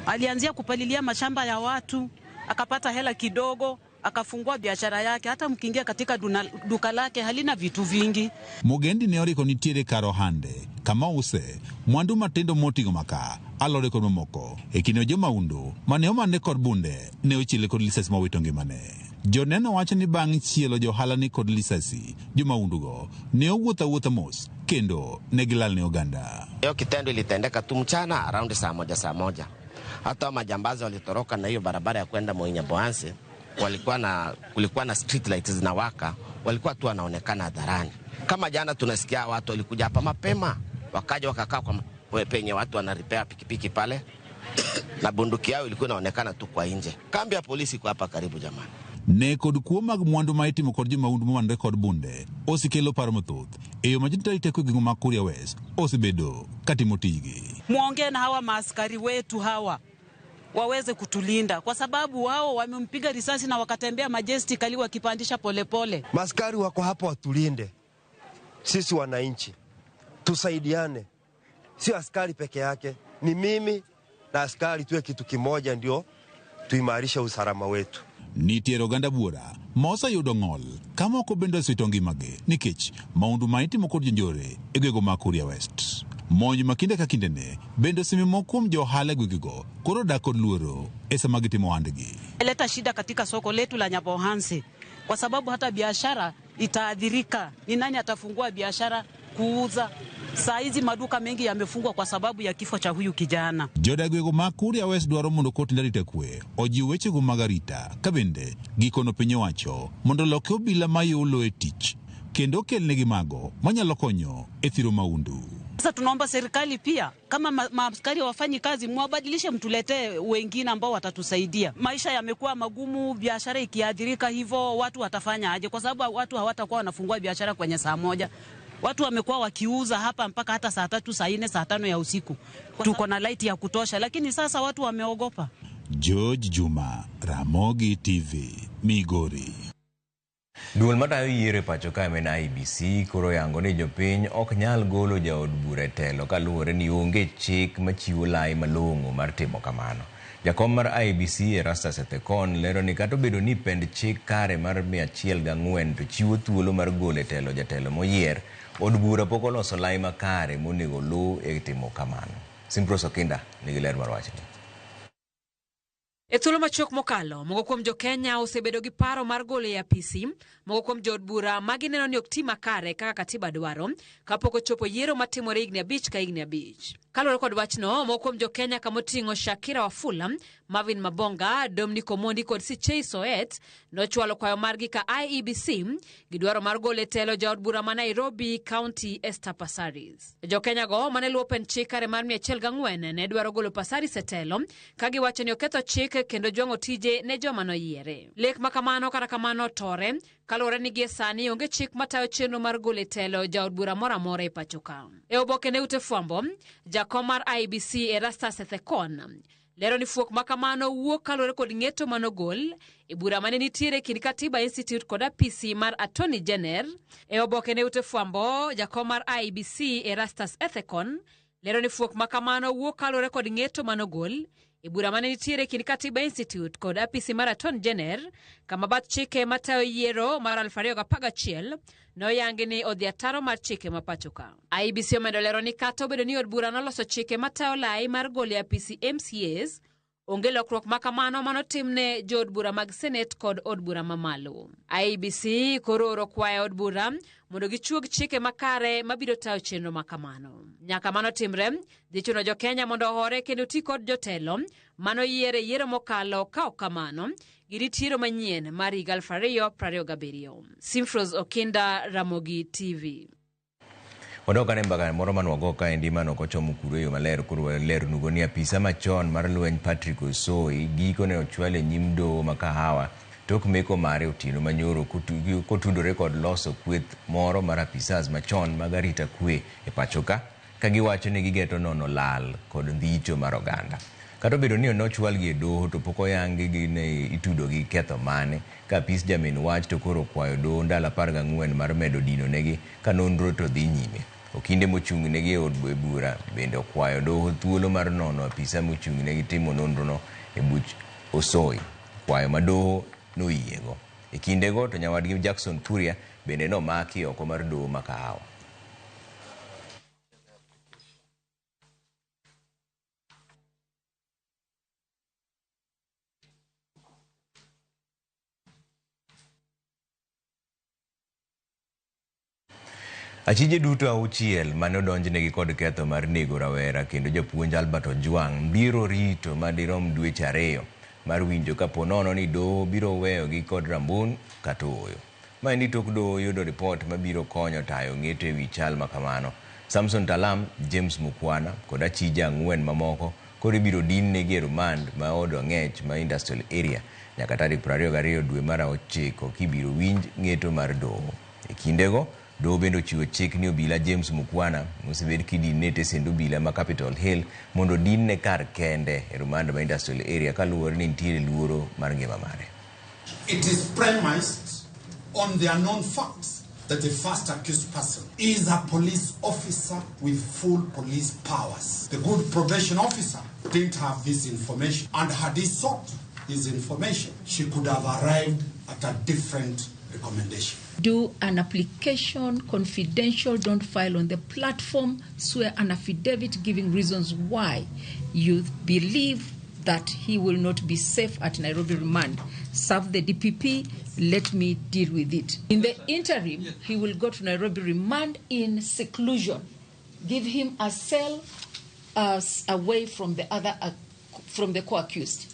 Alianzia kupalilia mashamba ya watu, akapata hela kidogo, akafungua biashara yake. Hata mkiingia katika duka lake halina vitu vingi. Mugendi ne oriko nitiere kar ohande kama use mwandu matindo moting'o maka, alode kod mamoko. E kinde jomahundu mane omanre kod bunde ne ochiele kod lisasi mowito ngimane. Joneno wacho ni bang' chielo johala ni kod lisasi, jomahundugo ne owuotho awuotha mos kendo ne gilal ne oganda. Hiyo kitendo ilitendeka tu mchana around saa 1:00. Hata majambazi walitoroka na hiyo barabara ya kwenda Moi Nyabohanse, kulikuwa na street lights zinawaka, walikuwa tu wanaonekana hadharani. Kama jana tunasikia watu walikuja hapa mapema, wakaja wakakaa kwa penye watu wana repair pikipiki pale, na bunduki yao ilikuwa inaonekana tu kwa nje. Kambi ya polisi kwa hapa karibu jamani. Ne kod kuo mag mwandu ma itimo kod jomahundu momanre kod bunde osekelo paro mathoth e yo ma jotend arita kwe e gwenge mag Kuria West osebedo katimo tijgi. Muongee na hawa maaskari wetu hawa waweze kutulinda, kwa sababu wao wamempiga risasi na wakatembea majestically wakipandisha polepole. Maaskari wako hapo watulinde sisi wananchi, tusaidiane. Sio askari peke yake, ni mimi na askari tuwe kitu kimoja ndio tuimarishe usalama wetu. Nitiere oganda buora ma oseyudo ng'ol ka moko bende osewito ngimagi nikech mahundu ma itimo kod jonjore e gwenge mag Kuria West. Monj ma kinde ka kindene bende osemiyo moko kuom jo ohala e gwengego koro dak kod luoro e sama gitimo ohandgi. Leta shida katika soko letu la Nyabohanse kwa sababu hata biashara itaathirika. Ni nani atafungua biashara kuuza? Saa hizi maduka mengi yamefungwa kwa sababu ya kifo cha huyu kijana. Jodak gwego ma Kuria West dwaro mondo kot arita kwe ojiw wechego mag arita ka bende gikono piny owacho mondo oloke obila mayulo e tich kendo okelnegi mago manyalo konyo e thiro maundu. Sasa tunaomba serikali pia, kama maaskari hawafanyi kazi, mwabadilishe, mtuletee wengine ambao watatusaidia. Maisha yamekuwa magumu, biashara ikiathirika hivyo watu watafanya aje? Kwa sababu watu hawatakuwa wanafungua biashara kwenye saa moja. Watu wamekuwa wakiuza hapa mpaka hata saa 3, saa 4, saa 5 ya usiku. Tuko na light ya kutosha, lakini sasa watu wameogopa. George Juma, Ramogi TV, Migori. Duol matayo yiero e pacho ka en IEBC koro yango ni jopiny ok nyal golo jaod bura e telo kaluwore ni onge chik machiwo lai malong'o mar timo kamano. Jakom mar IEBC Erastus Ethekon lero ni kata obedo ni pend chik kare mar 104 to chiwo thuolo mar golo e telo jatelo moyier, od bura pok oloso lai makare monego oluw e timo kamano. Simpros Okinda nigi ler mar wachni. E thuolo machuok mokalo, moko kuom jo-Kenya osebedo gi paro mar golo e apisi moko kuom jood bura ma gineno ni ok ti makare kaka katiba dwaro kapok ochopo yiero matimore higni 5 ka higni 5. Kaluwore kod wachno, moko kuom jo-Kenya kamoting'o Shakira Wafula, Marvin Mabonga, Dominic Omondi kod Sichei Soet nochwalo kwayo margi ka IEBC gidwaro mar golo e telo jaod bura ma Nairobi County Esther Passaris. Jo-Kenya go mane luwo pend chik kare mar 104 ne dwaro golo Passaris e telo ka giwacho ni oketho chik kendo jwang'o tije ne joma noyiere. Lek makamano kata kamano tore kaluwore ni gie sani onge chik matayo chenro mar golo e telo jaod bura moro amora e pacho ka. E oboke ne ute fwambo, jakom mar IEBC Erastus Ethekon lero ni fuok makamano wuok kaluwore kod ng'eto manogol e bura mane nitiere kind Katiba Institute kod apisi mar Attorney General. E oboke ne ute fwambo, jakom mar IEBC Erastus Ethekon lero ni fuok makamano wuok kaluwore kod ng'eto manogol e bura mane nitiere kind Katiba Institute kod apisi mar Attorney General kama bath chike matayo yiero mar 2011 noyangi ni odhi ataro mar chike ma pacho ka. IEBC omedo lero ni kata obedo ni od bura noloso chike matayo lai mar golo e apisi MCAs, onge lokruok makamano manotimne jood bura mag Senate kod od bura mamalo. IEBC koro oro kwayo od bura mondo gichuog chike makare mabiro tayo chenro makamano. Nyaka mano timre, dhi chuno jo-Kenya mondo ohore kendo ti kod jotelo manoyiere yiero mokalo, ka ok kamano girit yiero manyien mar higa 2027. Simfros Okinda, Ramogi TV. Wadok ane mbaka moro manwago kaendi mane ok ochomo kuro e yo maler. Koro walernugo ni apisa machon mar lweny Patrick Osoi gikone ochwal e nyim doho ma Kahawa tok meko mare otieno manyoro kotudore kod loso kweth moro mar apisas machon mag arita kwe e pacho ka giwacho ni gigeto nono lal kod ndhicho mar oganda. Kata obedo ni nochwalgi e doho to pok oyangi gi ne itudo gi ketho mane, ka apis jamin wach to koro okwayo doho ndalo 14 mar medo dino negi ka nonro to dhi nyime. Okinde mochung' negi e od bura bende okwayo doho thuolo mar nono apisa mochung' negi timo nonrono e buch Osoi, kwayo ma doho noyiego. E kindego to nyawadgi Jackson Kuria bende nomaki oko mar doho ma Kahawa. Achije duto 6 mane odonjnegi kod ketho mar nego rawera kendo japuonj Albert Ojwang' biro rito madirom dweche 2 mar winjo kapo nono ni doho biro weyogi kod rambun kata ooyo. Maendi tok doho yudo ripot mabiro konyo tayo ng'eto ewi chal makamano. Samson Talam, James Mukwana kod achije 4 mamoko koro ibiro din negi e remand ma od ang'ech ma Industrial Area nyaka tarik 22 dwe mar 9 kibiro winj ng'eto mar doho. E kindego doho bende ochiwo chik ni obila James Mukwana mosebed kidinne e tesend obila ma Capitol Hill mondo dinne kar kende e remand ma Industrial Area kaluwore ni nitiere luoro mar ngima mare. It is premised on the unknown facts that the first accused person is a police officer with full police powers. The good probation officer didn't have this information, and had he sought this information, she could have arrived at a different recommendation. Do an application, confidential, don't file on the platform, swear an affidavit giving reasons why you believe that he will not be safe at Nairobi remand. Serve the DPP, let me deal with it. In the interim, he will go to Nairobi remand in seclusion. Give him a cell away from the other, from the co-accused.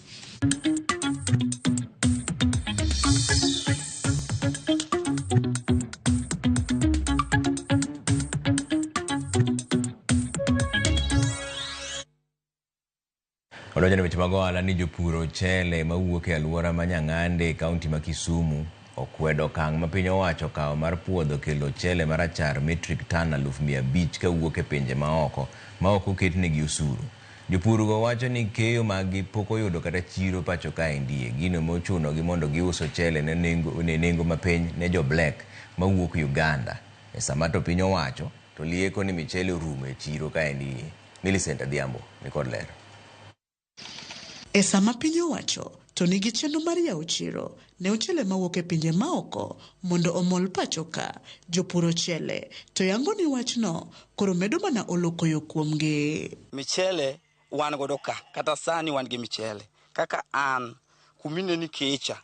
Odonjo ne weche mag ohala ni jopur ochele mawuok e alwora ma Nyang'ande e kaunti ma Kisumu okwedo okang' ma piny owacho okawo mar puodho kelo ochele marachar metric tan 500,000 kawuok e pinje maoko ma ok oketnegi osuru. Jopurgo wacho ni keyo maggi pok oyudo kata chiro pacho kaendi, gino mochunogi mondo gius ochele ne nengo mapiny ne jo black mawuok Uganda. E sama to piny owacho to lieko ni michele orumo e chiro kaendi. Millicent Adhiambo nikod ler. E sama piny owacho to nigi chenro mar yawo chiro ne ochele mawuok e pinje maoko mondo omol pacho ka, jopur ochele to yango ni wachno koro medo mana olokoyo kuomgi. Michele wan godo ka, kata sani wan gi michele. Kaka an, kumineni kecha,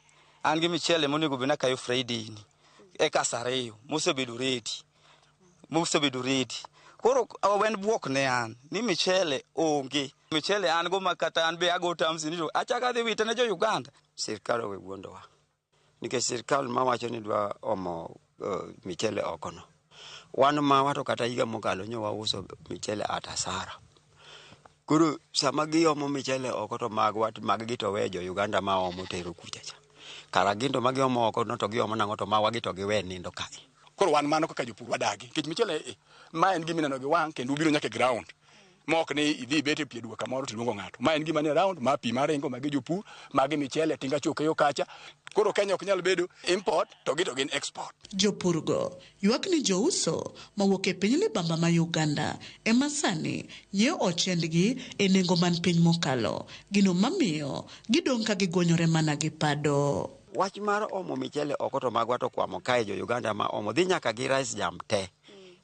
an gi michele monego bed ni akayo Friday ni, eka saa 2, mosebedo ready. Koro en buok ne an, ni michele onge. Michele an go makata an be ago terms ni to achaka dhi wite ne jo Uganda. Sirkal owe wuondowa. Nikech sirkal mawacho ni dwa omo michele oko no. Wan mawa to kata higa mokalo nyo wauso michele at hasara. Koro sama giomo michele oko to magwa maggi to we jo Uganda ma omo tero kucha cha. Kara gin to magiomo oko no to giomo nang'o to mawa gi to giwe nindo kae. Koro wan mano kaka jopur wadagi. Nikech michele ma en gima ineno gi wang' kendo ubiro nyaka e ground. Mok ni idhi ibet e pie duka kamoro to iluongo ng'ato. Ma en gima ni round, ma pi maringo, magi jopur, magi michele, tinga choke yo kacha. Koro Kenya ok nyal bedo import to gi to gin export. Jopurgo ywak ni jouso mawuok e piny libamba ma Uganda ema sani nyiewo ochendgi e nengo man piny mokalo, gino mamiyo gidong' ka gigonyore mana gi pado. Wach mar omo michele oko to magwa to kwamo kae jo Uganda ma omo dhi nyaka gi rice jam te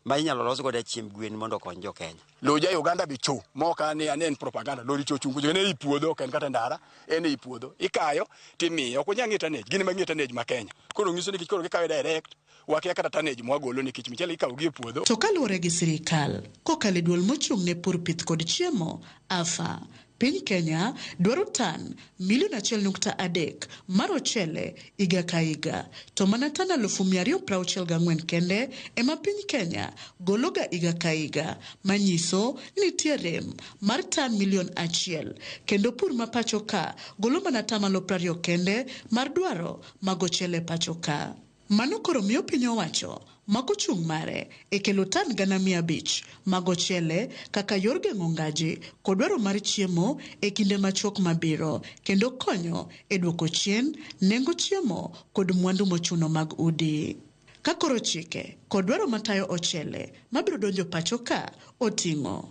ma inyalo los godo chiemb gwen mondo okony jo Kenya. Lo ja Uganda be cho moka ni ane en propaganda lori cho chungu ne i puodho ok en kata ndara en i puodho ikayo timiyo ok onyal ng'e tonnage gin ma ng'e tonnage ma Kenya. Koro nyiso ni koro gikawe direct wakia kata tonnage mwagolo nikech michele ikawo gi e puodho. To kaluwore gi sirikal kokalo e duol mochung' ne pur pith kod chiemo AFA, piny Kenya dwaro tan milion 1.3 mar ochele higa ka higa, to mana tan 264,000 kende ema piny Kenya gologa higa ka higa, manyiso ni nitie rem mar tan milion 1, kendo pur ma pacho ka golo mana 20% kende mar dwaro mag ochele pacho ka. Mano koro miyo piny owacho mako chung' mare e kelo tan 500,000 mag ochele kaka yor geng'o ngaji kod dwaro mar chiemo e kinde machuok mabiro, kendo konyo e duoko chien nengo chiemo kod mwandu mochuno mag udi. Ka koro chike kod dwaro matayo ochele mabiro donjo pacho ka oting'o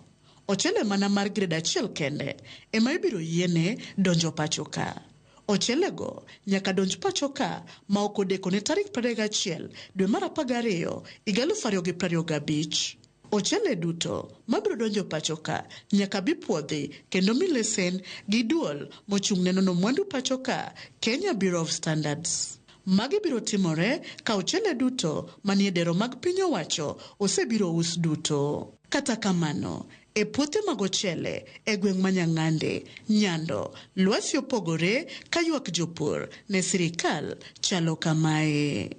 ochele mana mar grade 1 kende ema ibiro yiene donjo pacho ka. Ochelego nyaka donj pacho ka ma ok odeko ne tarik 31 dwe mar 12 higa 2025. Ochele duto mabiro donjo pacho ka nyaka bi puodhi kendo mi lesen gi duol mochung' ne nono mwandu pacho ka, Kenya Bureau of Standards. Magi biro timore ka ochele duto manie dero mag piny owacho osebiro us duto. Kata kamano, e puothe mag ochele e gweng' ma Nyang'ande, Nyando, lwasi opogore ka ywak jopur ne sirikal chalo kamae.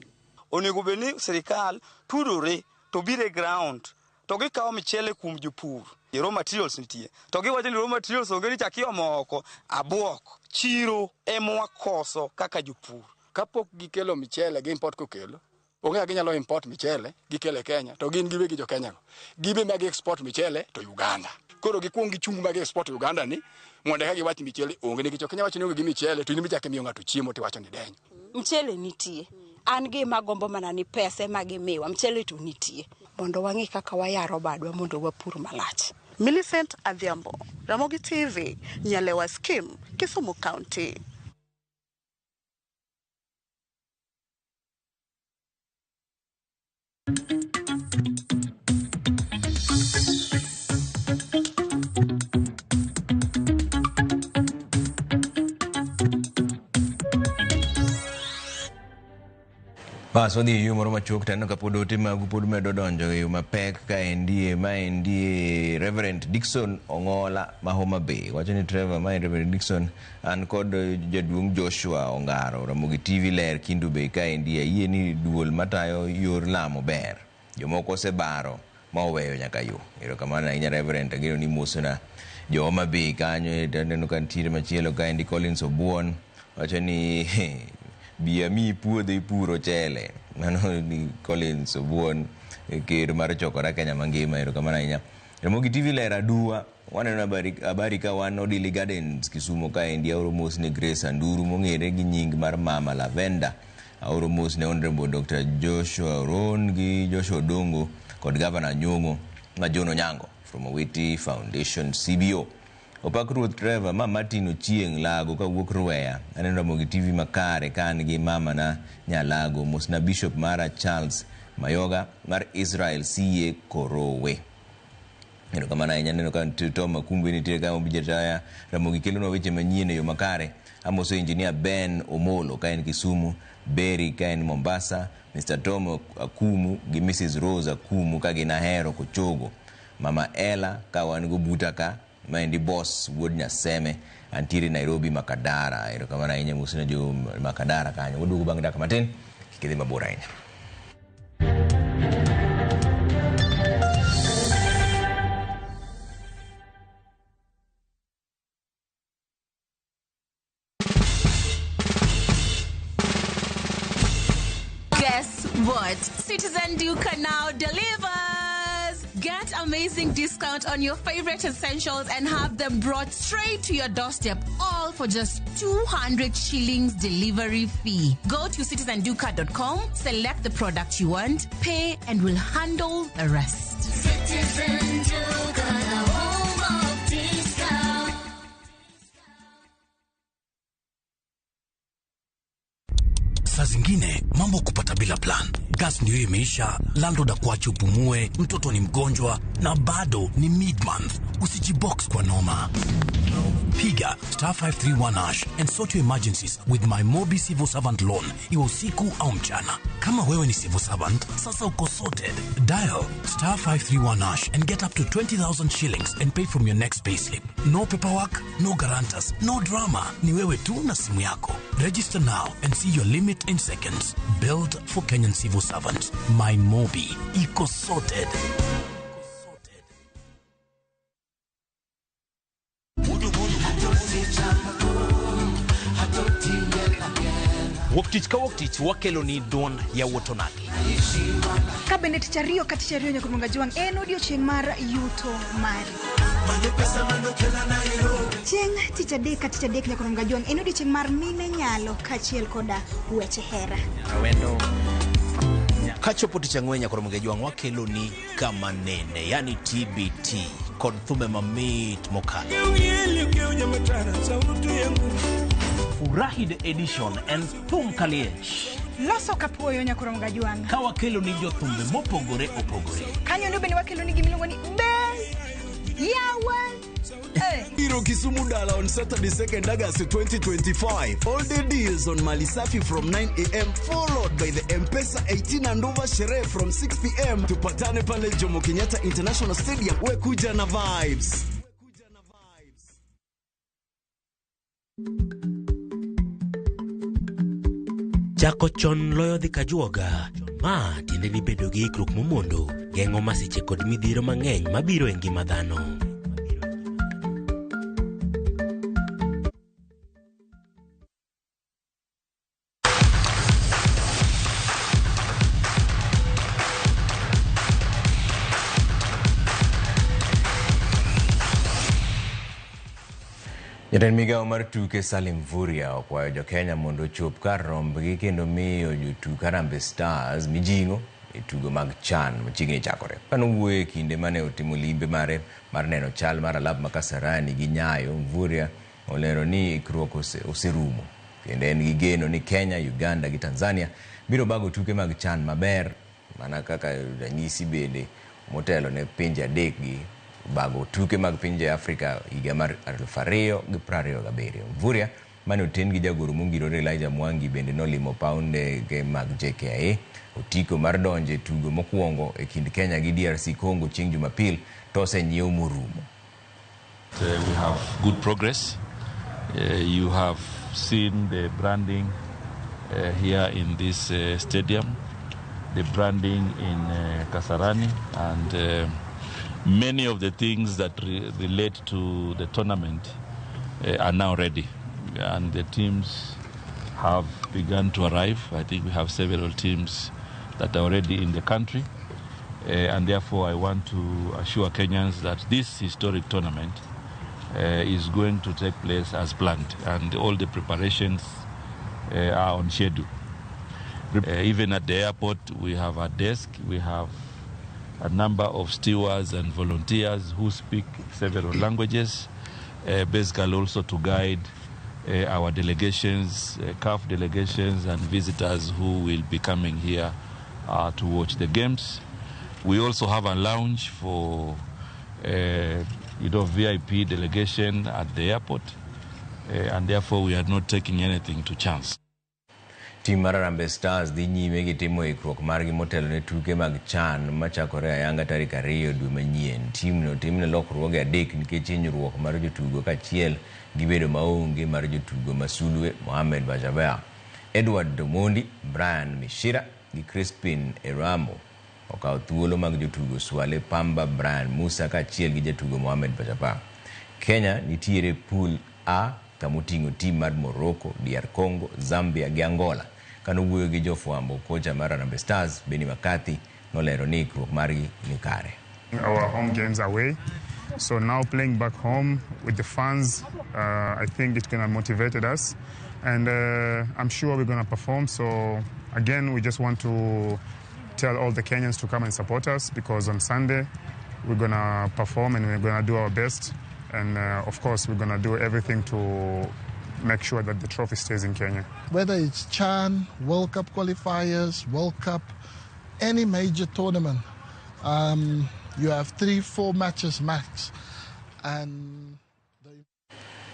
Onego bed ni sirikal tudore to biro e ground to gikawo michele kuom jopur. Raw materials nitie. To giwacho ni raw materials onge ni chak iomo oko, abuok. Chiro ema wakoso kaka jopur. Kapok gikelo michele gi import kokelo, onge kaka ginyalo import michele gikele Kenya to gin giwegi jo Kenya go. Gibe ma gi export michele to Uganda. Koro gikuong gichung ma gi export Uganda ni mondo eka giwach michele onge, nikech ok inyal wacho ni onge gi michele to in michako imiyo ng'ato chiemo tiwacho ni denyo. Mchele nitie. An gima gombo mana ni pesa ema gimiwa, mchele to nitie. Mondo wang'i kaka wayaro badwa mondo wapur malach. Millicent Adhiambo, Ramogi TV, Nyalewa Scheme, Kisumu County. Bas wadhi e yo moro machuok to aneno ka pod ote magu pod medo donjo e yo mapek kaendie maendie Reverend Dickson Ong'ola ma Homa Bay wacho ni Trevor ma en Reverend Dickson an kod jaduong' Joshua Ongaro Ramogi TV ler Kindu Bay kaendie ayie ni duol matayo yor lamo ber jomoko osebaro ma oweyo nyaka yo erokamano ahinya Reverend ageno ni mosona jo Homa Bay kanyo aneno ka nitiere machielo kaendi Collins Obuon wacho ni bi amiyi puodho ipur ochele mano ni Collins Obuon ker mar chokora Kenya mangima erokamano ahinya Ramogi TV ler aduwa waneno habari ka wan Odili Gardens Kisumo kaendi aoro mos ne Grace Anduru mong'ere gi nying mar Mama Lavenda aoro mos ne Honorable Dr. Joshua Oron gi Joshua Odongo kod Governor Nyong'o ma John Onyango from Owiti Foundation CBO Opak Ruoth Trevor ma Martin Ochieng' Lago kawuok Rweya aneno Ramogi TV makare ka an gi mama na Nyalago mosna Bishop mara Charles Mayoga mar Israel CA Korowe erokamano ahinya aneno ka Tom Akumbe nitie ka Obijataya Ramogi kelonwa weche manyien e yo makare amoso engineer Ben Omolo ka en Kisumu Berry ka en Mombasa Mr. Tom Akumu gi Mrs. Rose Akumu ka gin Ahero Kochogo Mama Ella ka wan go buta ka maendi boss wuod Nyaseme antiere Nairobi Makadara erokamano ahinya mosna jo Makadara kanyo waduogo bang' dakika matin kik idhi mabor ahinya. Guess what? Citizen Duka now delivers! Get amazing discount on your favorite essentials and have them brought straight to your doorstep, all for just 200 shillings delivery fee. Go to citizenduka.com, select the product you want, pay, and we'll handle the rest. Citizen Duka, the home of discount. Saa zingine mambo kupata bila plan. Gas ndio imeisha, landlord akuache upumue, mtoto ni mgonjwa na bado ni mid-month. Usijibox kwa noma. Piga star 531 hash and sort your emergencies with my Mobi Civil Servant Loan, iwe usiku au mchana. Kama wewe ni civil servant, sasa uko sorted. Dial star 531 hash and get up to 20,000 shillings and pay from your next payslip. No paperwork, no guarantors, no drama. Ni wewe tu na simu yako. Register now and see your limit in seconds. Build for Kenyan civil servants. My Mobi. Iko sorted. Wuok tich ka wuok tich wakelo ni duond yawuot onagi. Ka bende tich ariyo ka tich ariyo nyaka Jwang' en odiochieng' mar yuto mari. Chieng' tich adek ka tich adek nyaka Jwang' en odiochieng' mar mine nyalo kaachiel koda weche hera. Kachopo tich ang'wen nyaka Jwang' wakelo ni kama nene, yani TBT kod thumbe mamit mokalo. Furahi the edition and thum kaliech. Loso kapuoyo nyaka Jwang'. Ka wakelo ni jothumbe mopogore opogore. Kanyo ndo bende wakelo ni gimiluongo ni Be Yawa. Hero Kisumu Dala on Saturday 2nd August 2025. All the deals on Malisafi from 9 a.m. followed by the M-Pesa 18 and over sherehe from 6 p.m. Tupatane pale Jomo Kenyatta International Stadium. Wekuja na vibes. Chako chon loyo dhi kajuoga. Ma tiende ni bedo gi ikruok momondo geng'o masiche kod midhiero mang'eny mabiro e ngima dhano. Jatend migawo mar tuke Salim Mvurya okwayo jo-Kenya mondo ochop kar rombgi kendo miyo jotuk Harambee Stars mijing'o e tugo mag CHAN machiegni chakore. Kanowuoyo e kinde mane otimo limbe mare mar neno chal mar alap ma Kasarani gi Nyayo, Mvurya olero ni ikruok oserumo kendo en gi geno ni Kenya, Uganda gi Tanzania biro bago tuke mag CHAN maber mana kaka ranyisi bende motelo ne pinje adek gi bago tuke mag pinje Afrika higa mar 2027. Mvurya mane oten gi jagoro mongirore Elijah Mwangi bende nolimo paw ndege mag JKIA. Otiko mar donjo e tugo mokwongo e kind Kenya gi DRC Congo chieng' Jumapil to osenyiew morumo. We have good progress. You have seen the branding here in this stadium, the branding in Kasarani, and many of the things that relate to the tournament are now ready. And the teams have begun to arrive. I think we have several teams that are already in the country. And therefore, I want to assure Kenyans that this historic tournament is going to take place as planned, and all the preparations are on schedule. Even at the airport, we have a desk, we have a number of stewards and volunteers who speak several languages, basically also to guide our delegations, CAF delegations and visitors who will be coming here to watch the games. We also have a lounge for VIP delegation at the airport, and therefore we are not taking anything to chance. Tim mar Harambee Stars dhi nyime gi timo ikruok margi motelo ne tuke mag CHAN machakore ayanga tarik 2 dwe manyien. Timno timne lokruoge 3 nikech hinyruok mar jotugo kaachiel gi bedo maonge mar jotugo masulwe Mohamed Bajaber, Edward Domondi, Brian Mishira gi Crispin Eramo okawo thuolo mag jotugo Swale Pamba, Brian Musa kaachiel gi jatugo Mohamed Bajaber. Kenya nitiere pool A kamoting'o tim mar Morocco, DR Congo, Zambia gi Angola. Kanowuoyo gi jofwambo, kocha mar Harambee Stars Benni McCarthy nolero ni ikruok margi ni kare. Our home games away, so now playing back home with the fans, I think it's gonna motivate us, and I'm sure we're gonna perform. So again, we just want to tell all the Kenyans to come and support us, because on Sunday we're gonna perform and we're gonna do our best, and of course we're gonna do everything to make sure that the trophy stays in Kenya. Whether it's CHAN, World Cup qualifiers, World Cup, any major tournament, you have 3-4 matches max. And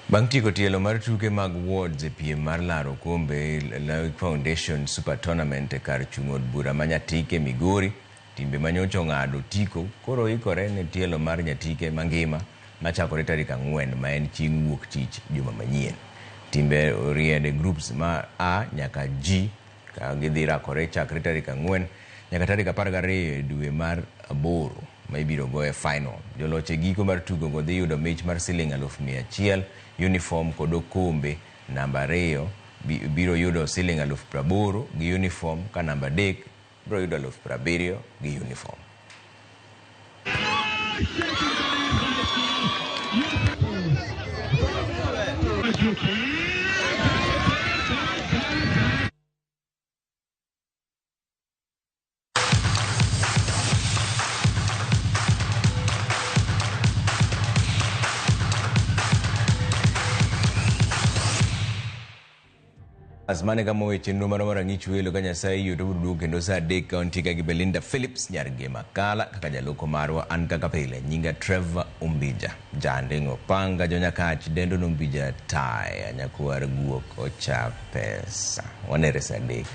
Bang' tieko tielo mar tuke mag wards e piem mar laro okombe Lawi Foundation Super Tournament e kar chung' od bura ma Nyatike Migori, timbe manyocha ong'ado otiko koro ikore ne tielo mar Nyatike mangima machakore tarik 4 ma en chieng' wuok tich juma manyien. Timbe oriede groups ma A nyaka G ka gidhi rakore chakre tarik 4 nyaka tarik 12 dwe mar 8 ma ibiro goye final. Joloch e giko mar tugo go dhi yudo mich mar siling 100,000, uniform kod okombe. Namba 2 biro yudo siling 80,000 gi uniform, ka namba 3 biro yudo 70,000 gi uniform. Asmane kama weche nonro mar rang'ich welo ka Nyasaye yie to biro duogo kendo saa 3 ka wantie gi Belinda Phillips nyar Gema Kala kaka jaloko marwa. An kaka pile nyinga Trevor Ombija Janding'o Panga Jonyakach Dendo Nombija Taya nyakwar guok ocha pesa. Wanere saa 3.